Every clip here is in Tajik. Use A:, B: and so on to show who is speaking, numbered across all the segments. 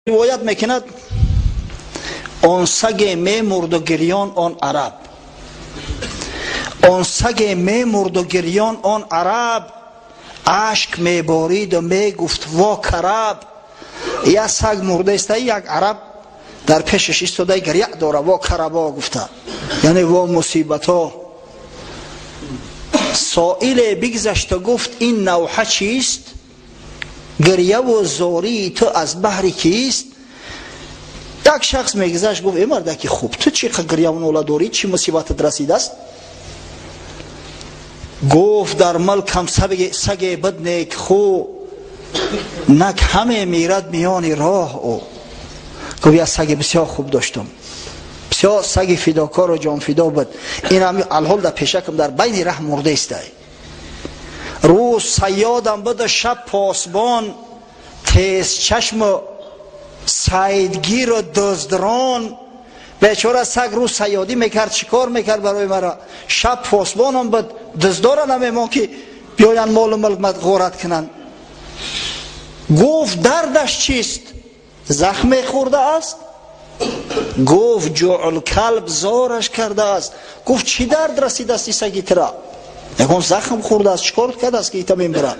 A: Ривоят мекунад: он саге мемурду гирён он араб, он саге мемурду гирён он араб, ашк мебориду мегуфт: «Во караб!» Як саг мурда иста, як араб дар пешаш истода, гиря дора, «Во карабо» гуфта, яъне во мусибато. Соиле бигзашту гуфт: «Ин навҳа чист? Гиряву зории ту аз баҳри кист?» Як шахс мегузашт, гуфт: «Э, мардаки хуб, ту чӣ гиряву нола дорӣ? Чӣ мусибатат расидааст?» Гуфт: «Дар мулкам саге буд некхӯ, нак ҳаме мирад миёни роҳ ӯ». Гуфт: «Як саги бисёр хуб доштам, бисёр саги фидокору ҷонфидо буд. Ин алҳол дар пешакам дар байни раҳ мурда истай. Рӯз сайёдам буду шаб посбон, тезчашму сайдгиру дуздрон. Бечора саг рӯз сайёдӣ мекард, шикор мекард барои мара, шаб посбонам буд, дуздора намемон, ки биёянд, молу мулк ғорат кунанд». Гуфт: «Дардаш чист? Захме хӯрдааст?» Гуфт: «Ҷуъулкалб зораш кардааст». Гуфт: «Чӣ дард расидааст саги тира? Ягон захм хӯрдааст? Чӣ кор кардааст, ки ита мемира?»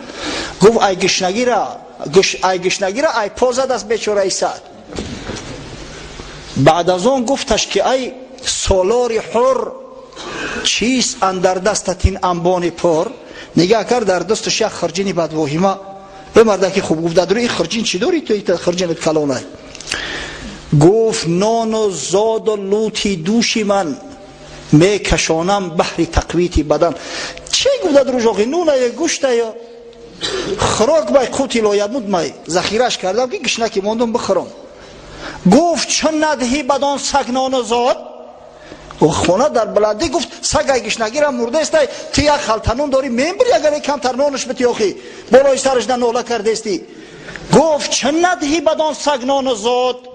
A: Гуфт: Ай гишнагира ай по задааст бечораи саг». Баъд аз он гуфташ, ки: «Ай солори ҳур, чист андар дастат ин анбони пур?» Нигаҳ кард, дар дасташ як хирҷини бадвоҳима. Э, мардаки хуб, гуфт, дар ин хирҷин чӣ дорӣ ту, ита хирҷинат калонай? Гуфт: «Нону зоду лути души ман мекашонам баҳри тақвити бадан». Чӣ гуфта дружохи, нунае, гӯштая, хӯрок бай қути лоямуд май захираш кардам, ки гишнаки мондум, бихӯрам. Гуфт: «Чун надиҳӣ бадон саг нону зод?» Хона дар баландӣ гуфт: «Сагай гишнагира мурдаестай, ту як халтанон дорӣ, мембири, агар камтар нонаш бити, охи болои сараш на нола кардести». Гуфт: «Чун надиҳӣ бадон саг нону зод?»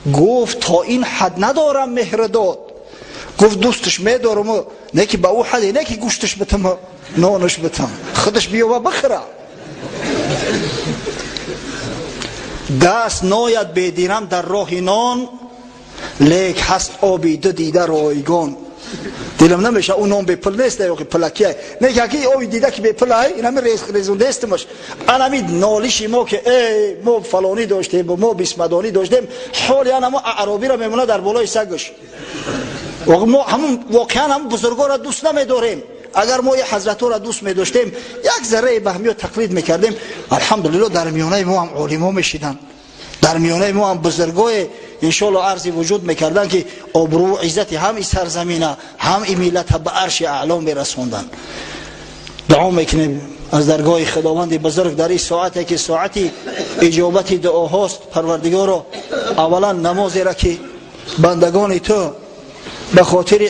A: Гуфт: «То ин ҳад надорам меҳр дод». Гуфт: «Дӯсташ медорам, не ки ба ӯ ҳаде, не ки гӯшташ битам, нонаш битам, худаш биёва бихӯра». Даст нояд бедирам дар роҳи нон, лек ҳаст оби ду дида ройгон. Дилам намеша, ӯ нон бепул нест, охи пулакия не, ки оби дида ки бепулай, инами резундестимаш. Анами нолиши мо, ки э, мо фалонӣ доштем, мо бисмадонӣ доштем, ҳоли анамо аъробиро мемона дар болои сагаш. Мо ҳамун воқеан ҳамун бузургоро дӯст намедорем. Агар мо ҳазратҳоро дӯст медоштем, як зарраи ба ҳамиё тақлид мекардем. Алҳамдулилло, дар миёнаи мо ҳам олимо мешиданд, дар миёнаи мо ҳам бузургое, иншоалло, арзи вуҷуд мекарданд, ки обрӯву иззати ҳам и сарзамина, ҳам и миллата ба арши аъло мерасонданд. Дуо мекунем аз даргоҳи Худованди бузург дар ин соате, ки соати иҷобати дуоҳост. Парвардигоро, аввалан намозеро, ки бандагони ту ба хотири